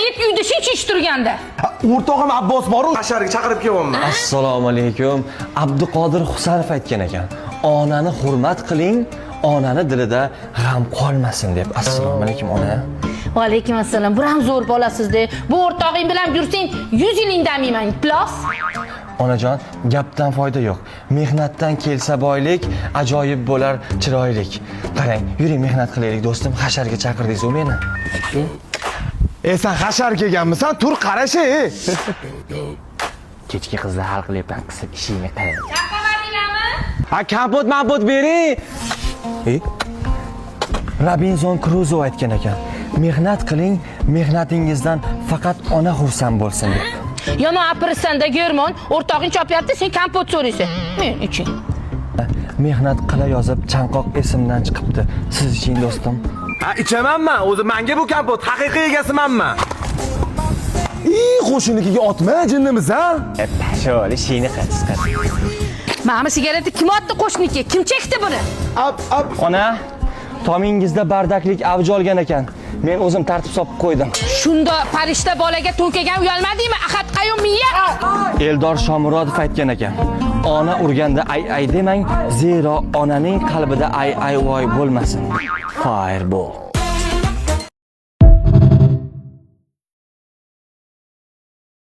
It uyda shuncha ish turganda. O'rtog'im Abbos boru, hasharga chaqirib kelyapman. Assalomu alaykum. Abduqodir Husanov aytgan ekan: "Onani hurmat qiling, onani dilida g'am qolmasin", deb. Assalomu alaykum, ona. Va alaykum assalom. Bu ham zo'r bolasizda. Bu o'rtog'ing bilan yursang 100 yil indamayman. Plos. Onajon, gapdan foyda yo'q. Mehnatdan kelsa boylik, ajoyib bo'lar chiroylik. Qarang, yuring, mehnat qilaylik, do'stim, hasharga chaqirdingiz u meni. E, sen hashar kelganmisan? Tur, qarashi. Kechki qizni hal qilyapman, qisib ishingni qil. Chaqirmadinglarmi? Ha, kompot mampot bering. E? Robinson Kruzo aytgan ekan: "Mehnat qiling, mehnatingizdan faqat ona xursand bo'lsin", deb. Yomon apirsanda Germon, o'rtog'ing chopyapti, sen kompot so'raysan. Men uchun. Mehnat qila yozib chanqoq esimdan chiqibdi. Siz iching, do'stim. Ha, ichamanman. O'zi menga bu kompot, haqiqiy egasimanman. Ii, qo'shinikiga otma, jinnimisan? E, pashol, ishingni qil, qil. Mana bu sigaretni kim otdi qo'shniki? Kim chekdi buni? Ap, ap. Ona, tomingizda бардак lik avj olgan ekan. Men o'zim tartib solib qo'ydim. Shunda farishta bolaga to'nkagan uyalmadingmi? Ahad Qayum miya. Eldor Shomurodov aytgan ekan: "Ona urganda ay ay demang, zero onaning qalbida ay ay voy bo'lmasin." Fireball.